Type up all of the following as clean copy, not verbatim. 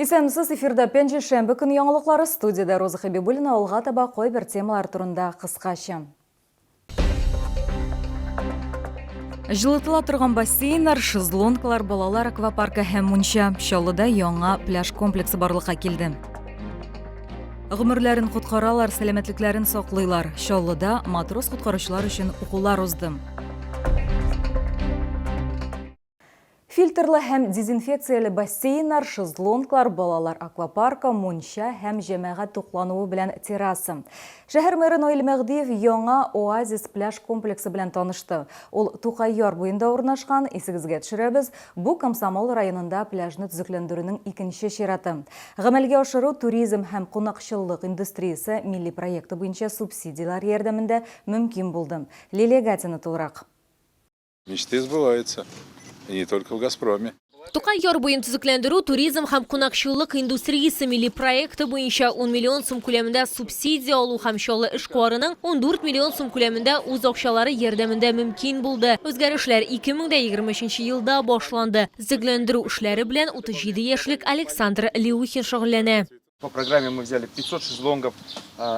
Исәнмесез, эфирда пәнҗешәмбе көн яңалыклары, студиядә Роза Хәбибуллина, алга таба кайбер темалар турында кыскача. Җылытыла торган бассейннар, шезлонглар, балалар аквапаркы һәм мунча. Чаллыда яңа пляж комплексы барлыкка килде. Гомерләрен коткаралар, сәламәтлекләрен саклыйлар. Чаллыда матрос коткаручылар өчен укулар узды. Фильтрлы һәм дезинфекцияле бассейннар, шезлонглар, балалар аквапаркы, мунча һәм җәмәгать туклануы белән терраса. Шәһәр мэры Наил Мәһдиев яңа Оазис пляж комплексы белән танышты. Ул Тукай яр буенда урнашкан, исегезгә төшерәбез, бу Комсомол районында пляжны төзекләндерүнең икенче чираты. Гамәлгә ашыру Туризм һәм кунакчыллык индустриясе милли проекты буенча субсидияләр ярдәмендә мөмкин булды. Лилия Гатина тулырак. Мечты сбываются. И не только в Газпроме. Тукай яр буен төзекләндерү Туризм һәм кунакчыллык индустриясе милли проекты буенча ун миллион сум күләмендә субсидия алу һәм Чаллы эшкуарының 14 миллион сум күләмендә үз акчалары ярдәмендә мөмкин булды. Үзгәрешләр 2023 елда башланды. Төзекләндерү эшләре белән 37 яшьлек Александр Леухин шөгыльләнә. По программе мы взяли 500 шезлонгов,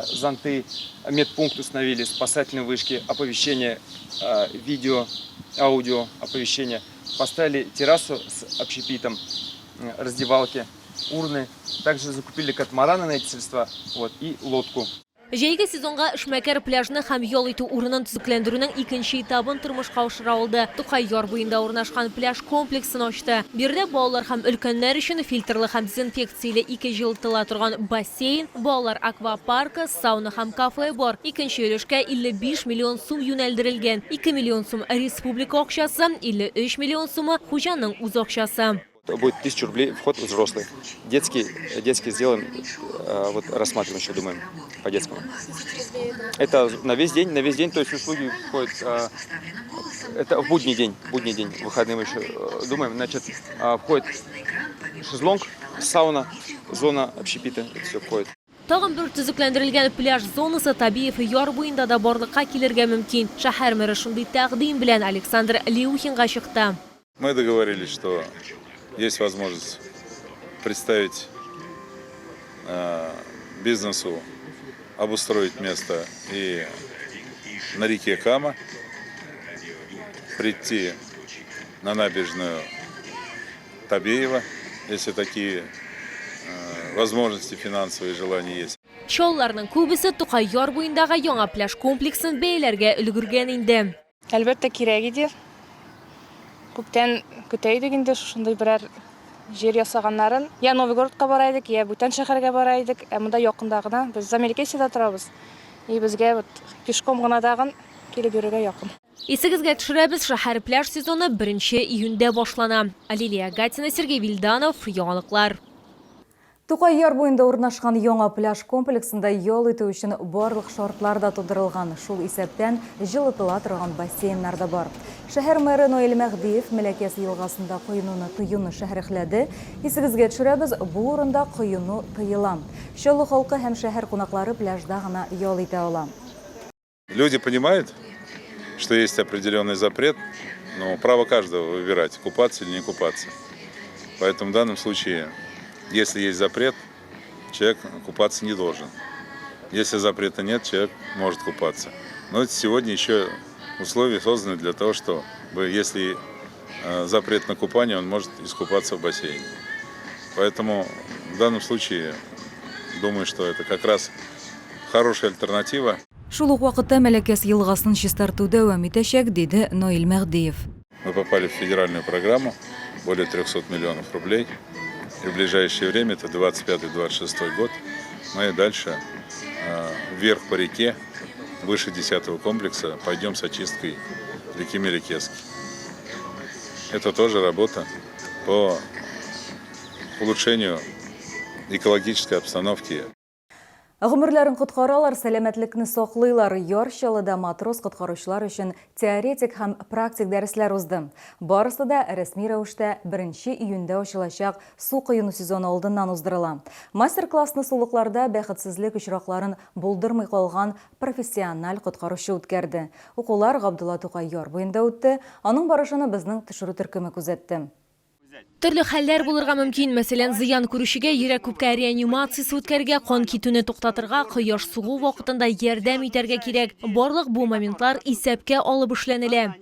зонты, медпункт установили, спасательные вышки, оповещение, видео, аудио оповещение. Поставили террасу с общепитом, раздевалки, урны. Также закупили катамараны на эти средства, вот, и лодку. Җәйге сезонга эшмәкәр пляжны һәм ял итү урынын төзекләндерүнең икенче этабын тормышка ашыра алды. Тукай яр буенда урнашкан пляж комплексын ачты. Биредә балалар һәм өлкәннәр өчен фильтрлы һәм дезинфекцияле ике җылытыла торган бассейн, балалар аквапаркы, сауна һәм кафе бар. Икенче өлешкә 55 миллион сум юнәлдерелгән. 2 миллион сум республика акчасы, 53 миллион сумы, хуҗаның үз акчасы. Будет 1000 рублей вход взрослый. Детский, детский сделаем, э, вот рассматриваем еще, думаем, по детскому. Это на весь день, на весь день, то есть услуги входят, э, это в будний день, будний день, выходные мы еще э, думаем, значит, входит шезлонг, сауна, зона общепита, это все входит. Тагын бер төзекләндерелгән пляж зонасы Табиев яр буенда да барлыкка килергә мөмкин. Шәһәр мэры шундый тәкъдим белән Александр Леухинга чыкты. Мы договорились, что есть возможность представить э, бизнесу обустроить место и на реке Кама, прийти на набережную Табеева, если такие э, возможности финансовые и желания есть. Чаллыларның күбесе Тукай яр буендагы яңа пляж комплексын бәяләргә өлгергән инде. Әлбәттә, кирәк иде. Күптән көтә идек инде шушындый берәр җир ясаганнарын. Я Новый городка бара идек, я бүтән шәһәргә бара идек. Ә монда якында гына. Без Замелькесида торабыз. И безгә вот пешком гына тагын килеп йөрергә якын. Исегезгә төшерәбез, шәһәр пляж сезоны беренче июньдә башлана. Лилия Гатина, Сергей Вильданов, Яңалыклар. Тукай яр буенда урнашкан яңа пляж комплексында ял итү өчен барлык шартлар да тудырылган, шул исәптән җылытыла торган бассейннар да бар. Шәһәр мэры Наил Мәһдиев Мәләкәс елгасында коенуны тыюны шәрехләде. Исегезгә төшерәбез, бу урында коену тыела. Чаллы халкы һәм шәһәр кунаклары пляжда гына ял итә ала. Люди понимают, что есть определенный запрет, но право каждого выбирать, купаться или не купаться. Поэтому в данном случае, если есть запрет, человек купаться не должен. Если запрета нет, человек может купаться. Но сегодня еще условия созданы для того, чтобы, если э, запрет на купание, он может искупаться в бассейне. Поэтому в данном случае думаю, что это как раз хорошая альтернатива. Шул ук вакытта Мәләкәс елгасын чистарту дәвам итәчәк, диде Наил Мәһдиев. Мы попали в федеральную программу, более 300 миллионов рублей. И в ближайшее время, это 25-26 год, мы дальше э, вверх по реке, выше 10 комплекса, пойдем с очисткой реки Мелекески. Это тоже работа по улучшению экологической обстановки. Гомерләрен коткаралар, сәламәтлекне саклыйлар. Яр Чаллыда матрос коткаручылар өчен теоретик һәм практик дәресләр узды. Барысы да рәсми рәвештә беренче июньдә ачылачак су коену сезоны алдыннан уздырыла. Мастер-классны сулыкларда бәхетсезлек очракларын булдырмый калган профессиональ коткаручы үткәрде. Укулар Габдулла Тукай яр буенда үтте. Аның барышын безнең төшерү төркеме күзәтте. Төрле хәлләр булырга мөмкин, мәсәлән, зыян күрүчегә йөрәк үпкә реанимациясе үткәрергә, кан китүне туктатырга, кояш сугу вакытында ярдәм итәргә кирәк. Барлык бу моментлар исәпкә алып эшләнелә.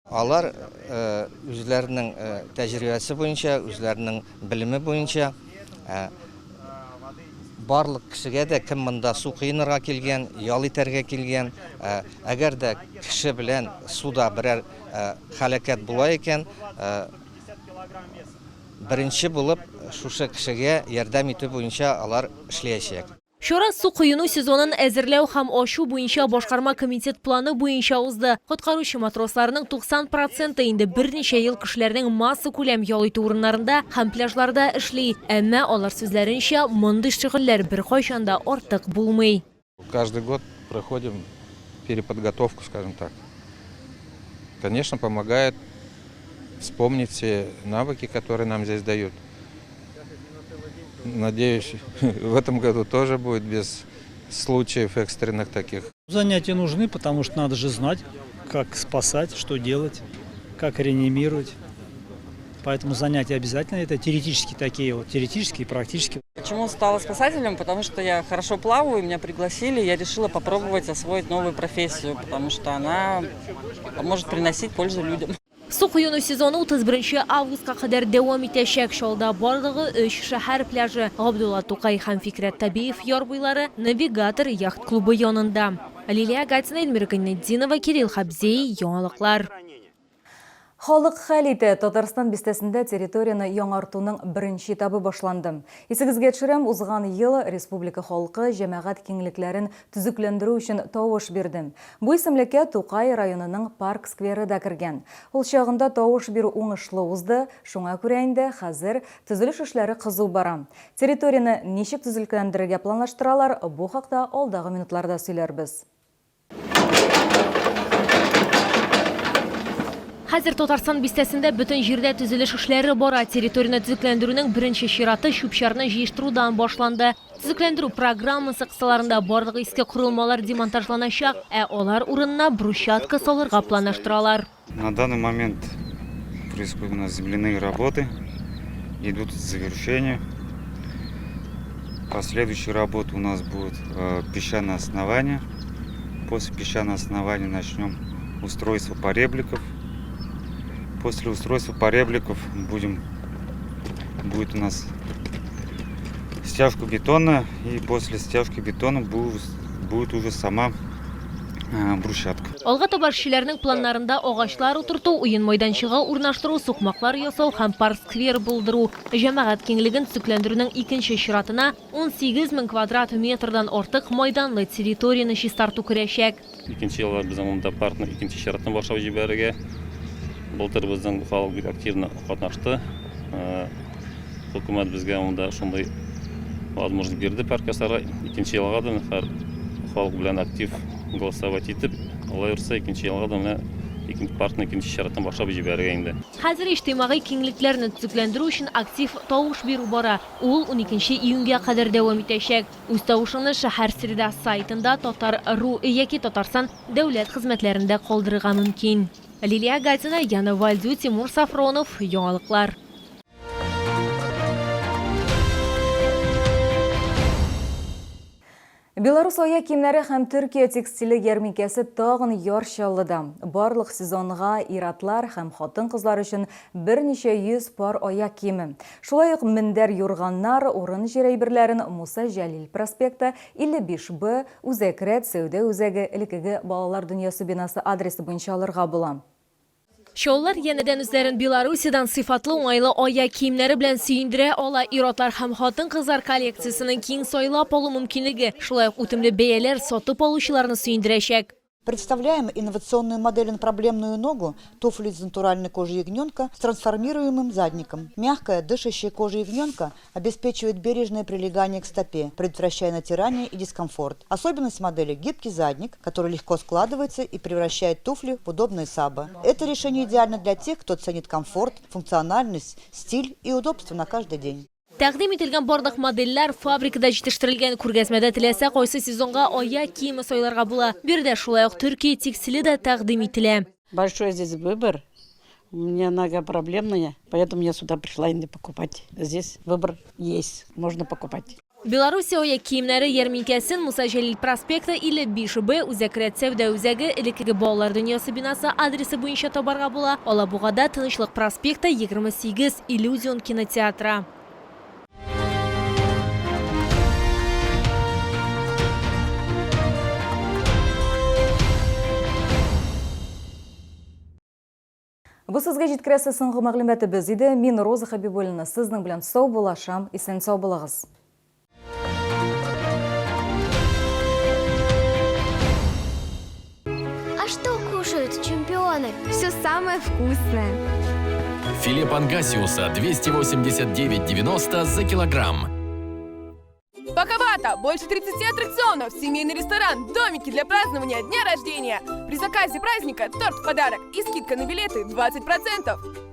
Алар үзләренең тәҗрибәсе буенча, үзләренең белеме буенча барлык кешегә дә, кем монда су коенырга килгән, ял итәргә килгән, әгәр дә кеше белән суда берәр һәлакәт була икән, беренче булып шушы кешегә ярдәм итү буенча алар эшләячәк. Чара су коену сезонын әзерләү һәм ачу буенча башкарма комитет планы буенча узды. Коткаручы матросларның 90 проценты инде берничә ел кешеләрнең массакүләм ял итү урыннарында һәм пляжларда эшли. Әмма, алар сүзләренчә, мондый шөгыльләр беркайчан да артык булмый. Каждый год проходим переподготовку, скажем так. Конечно, помогает вспомнить все навыки, которые нам здесь дают. Надеюсь, в этом году тоже будет без случаев экстренных таких. Занятия нужны, потому что надо же знать, как спасать, что делать, как реанимировать. Поэтому занятия обязательно, это теоретические такие вот, теоретические и практические. Почему стала спасателем? Потому что я хорошо плаваю, меня пригласили, я решила попробовать освоить новую профессию, потому что она может приносить пользу людям. Су коену сезоны 31 августка кадәр дәвам итәчәк. Чаллыда барлыгы өч шәһәр пляжы, Габдулла Тукай һәм Фикрәт Табиев яр буйлары, Навигатор яхт-клубы янында. Лилия Гатина, Эльмира Гайнетдинова, Кирилл Хабзей, Яңалыклар. Халык хәл итә, Татарстан бистәсендә территорияне яңартуның беренче этабы башланды. Исегезгә төшерәм, узган ел республика халкы җәмәгать киңлекләрен төзекләндерү өчен тавыш бирде. Бу исемлеккә Тукай районының парк-скверы да кергән. Ул чагында тавыш бирү уңышлы узды, шуңа күрә инде хәзер төзелеш эшләре кызу бара. Территорияне ничек төзекләндерергә планлаштыралар, бу хакта алдагы минутларда сөйләрбез. Хәзер Татарстан бистәсендә бөтен җирдә төзелеш эшләре бара. Территорияне төзекләндерүнең беренче чираты чүп-чарны җыештырудан башланды. Төзекләндерү программасы кысаларында барлык иске корылмалар демонтажланачак, ә алар урынына брусчатка салырга планлаштыралар. На данный момент происходят у нас земляные работы, идут к завершению. Последующие работы у нас будут э, песчаное основание. После песчаного основания начнем устройство поребликов. После устройства поребликов будем, будет у нас стяжка бетона. И после стяжки бетона будет, будет уже сама э, брусчатка. Алга таба эшчеләрнең планнарында агачлар утырту, уен майданчыгы урнаштыру, сукмаклар ясау һәм парк-сквер булдыру. Җәмәгать киңлеген төзекләндерүнең икенче чиратына 18 мең квадрат метрдан артык майданлы территорияне чистарту керәчәк. Икенче елга безнең монда паркны икенче чираттан башлап җибәрергә. Былтыр безнең халык бик активно катнашты. Хөкүмәт безгә монда шундый возможность бирде парк ясарга. Икенче елга да һәр халык белән актив голосовать итеп, алла йортса, икенче елга да менә икенче паркны икенче чираттан башлап җибәрергә инде. Хәзер иҗтимагый киңлекләрне төзекләндерү өчен актив тавыш бирү бара. Ул уникенче июньгә кадәр дәвам итәчәк. Үз тавышыңны Шәһәр среда сайтында, Татар ру яки Татарстан дәүләт хезмәтләрендә калдырырга мөмкин. Лилия Гатина, Яна Вальдю, Тимур Сафронов, Яңалыклар. Беларус аяк киемнәре һәм Төркия текстиле ярминкәсе тагын Яр Чаллыда. Барлык сезонга ир-атлар һәм хатын-кызлар өчен берничә йөз пар аяк киеме. Шулай ук мендәр-юрганнар, урын-җир әйберләрен Муса Җәлил проспекты, 55 Б, Үзәк рәт сәүдә үзәге, элеккеге Балалар дөньясы бинасы адресы буенча алырга була. Чаллылар янәдән үзләрен Белоруссиядән сыйфатлы уңайлы аяк киемнәре белән сөендерә ала. Ир-атлар һәм хатын-кызлар коллекциясенең киң сайлап алу мөмкинлеге, шулай ук үтемле бәяләр сатып алучыларны сөендерәчәк. Представляем инновационную модель на проблемную ногу, туфли из натуральной кожи ягненка с трансформируемым задником. Мягкая, дышащая кожа ягненка обеспечивает бережное прилегание к стопе, предотвращая натирание и дискомфорт. Особенность модели – гибкий задник, который легко складывается и превращает туфли в удобные сабы. Это решение идеально для тех, кто ценит комфорт, функциональность, стиль и удобство на каждый день. Тәкъдим ителгән барлык модельләр фабрикада җитештерелгән. Күргәзмәдә теләсә кайсы сезонга аяк киеме сайларга була. Биредә шулай ук Төркия текстиле дә тәкъдим ителә. Большой здесь выбор. У меня нога проблемная, поэтому я сюда пришла инде покупать. Здесь выбор есть, можно покупать. Белоруссия аяк киемнәре ярминкәсен Муса Җәлил проспекты 55 Б Үзәк рәт сәүдә үзәге элеккеге Балалар дөньясы бинасы адресы буенча табарга була, Алабугада Тынычлык проспекты 28, Иллюзион кинотеатры. Бу сезгә җиткерәсе соңгы мәгълүматыбыз иде. Мин Роза Хәбибуллина сезнең белән саубуллашам. Исән-сау булыгыз. А что кушают чемпионы? Все самое вкусное. Филе пангасиуса 289,90 за килограмм. Бакабата! Больше 30 аттракционов, семейный ресторан, домики для празднования дня рождения. При заказе праздника торт в подарок и скидка на билеты 20%.